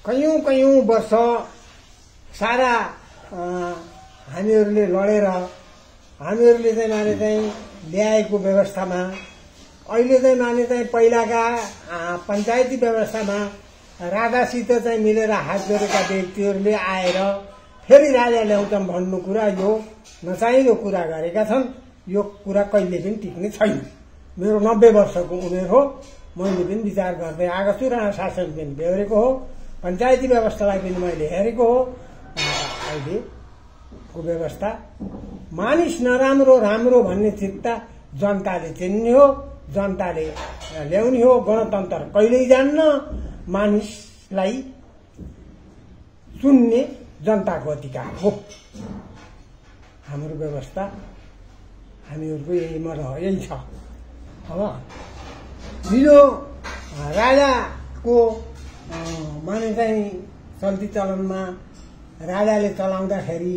कैयौं वर्ष सारा हामीहरूले लडेर हामीहरूले चाहिँ माने चाहिँ ल्याएको व्यवस्थामा अहिले चाहिँ माने चाहिँ पहिलाका पञ्चायती व्यवस्थामा राजासित चाहिँ मिलेर हात जोडेका व्यक्तिहरूले आएर फेरि राजा ल्याउँछन् भन्नु कुरा यो नचाहिँदो कुरा गरेका छन्। यो कुरा कहिले पनि टिक्ने छैन। मेरो 90 वर्षको उमेर हो। मैले पनि विचार गर्दै आएको छु। राणा शासन पनि बेहोरेको हो। पञ्चायती व्यवस्थालाई पनि मैले हेरेको हो। अहिलेको व्यवस्था मानिस नराम्रो राम्रो भन्ने चिन्ता जनताले चिन्ने हो, जनताले ल्याउने हो। गणतन्त्र कहिल्यै जान्न। मानिसलाई सुन्ने जनताको अधिकार हो। हाम्रो व्यवस्था हामीहरूको यही छ। अब हिजो राजाको माने चाहिँ चल्ती चलनमा राजाले चलाउँदाखेरि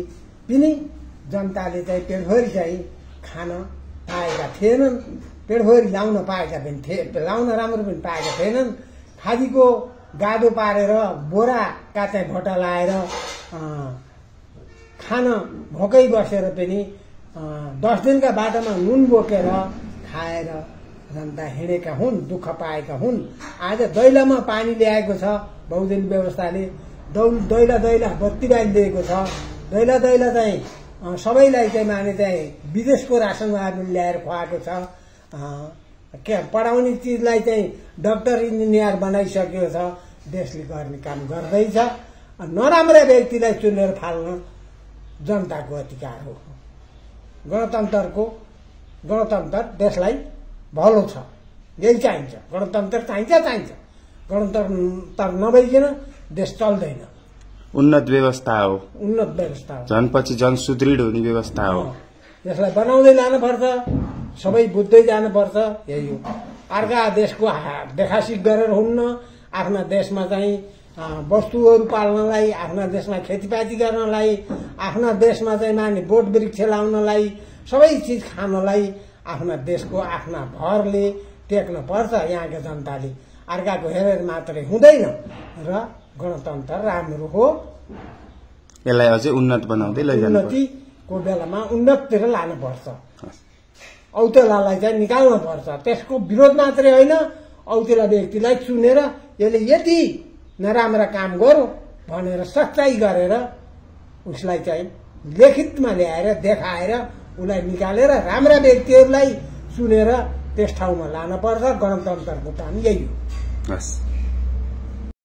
पनि जनताले चाहिँ पेटभरि चाहिँ खान पाएका थिएनन्। पेटभरि लाउन पाएका पनि थिए, लाउन राम्रो पनि पाएका थिएनन्। खादीको गादो पारेर बोराका चाहिँ भोटा लाएर खान भोकै बसेर पनि 10 दिनका बाटोमा नुन बोकेर खाएर जनता हिँडेका हुन्, दुःख पाएका हुन्। आज दैलामा पानी ल्याएको छ बहुजन व्यवस्थाले। दैला बत्ती बालिदिएको छ। दैला चाहिँ सबैलाई चाहिँ माने चाहिँ विदेशको रासन ल्याएर खुवाएको छ। पढाउने चिजलाई चाहिँ डाक्टर इन्जिनियर बनाइसकेको छ। देशले गर्ने काम गर्दैछ। नराम्रा व्यक्तिलाई चुनेर फाल्न जनताको अधिकार हो। गणतन्त्र देशलाई भलो छ। यही चाहिन्छ। गणतन्त्र चाहिन्छ। गणतन्त्र नभइकन देश चल्दैन। उन्नत व्यवस्था हो। जनपछि जन सुदृढ हुने व्यवस्था हो। यसलाई बनाउँदै लानुपर्छ। सबै बुझ्दै जानुपर्छ। यही हो। अर्का देशको देखासिक गरेर हुन्न। आफ्ना देशमा चाहिँ वस्तुहरू पाल्नलाई, आफ्ना देशमा खेतीपाती गर्नलाई, आफ्ना देशमा चाहिँ माने बोट वृक्ष लाउनलाई, सबै चिज खानलाई आफ्ना देशको आफ्ना भरले टेक्न पर्छ। यहाँका जनताले अर्काको हेरेर मात्रै हुँदैन र गणतन्त्र राम्रो हो। यसलाई अझै उन्नत बनाउँदै लैजानु पर्छ। उन्नतिको बेलामा उन्नततिर लानुपर्छ। औतेलालाई चाहिँ निकाल्नु पर्छ। त्यसको विरोध मात्रै होइन, औतेला व्यक्तिलाई चुनेर यसले यति नराम्रा काम गरौँ भनेर सच्चाइ गरेर उसलाई चाहिँ लिखितमा ल्याएर देखाएर उसलाई निकालेर राम्रा व्यक्तिहरूलाई चुनेर त्यस ठाउँमा लानुपर्छ। गणतन्त्रको काम यही हो।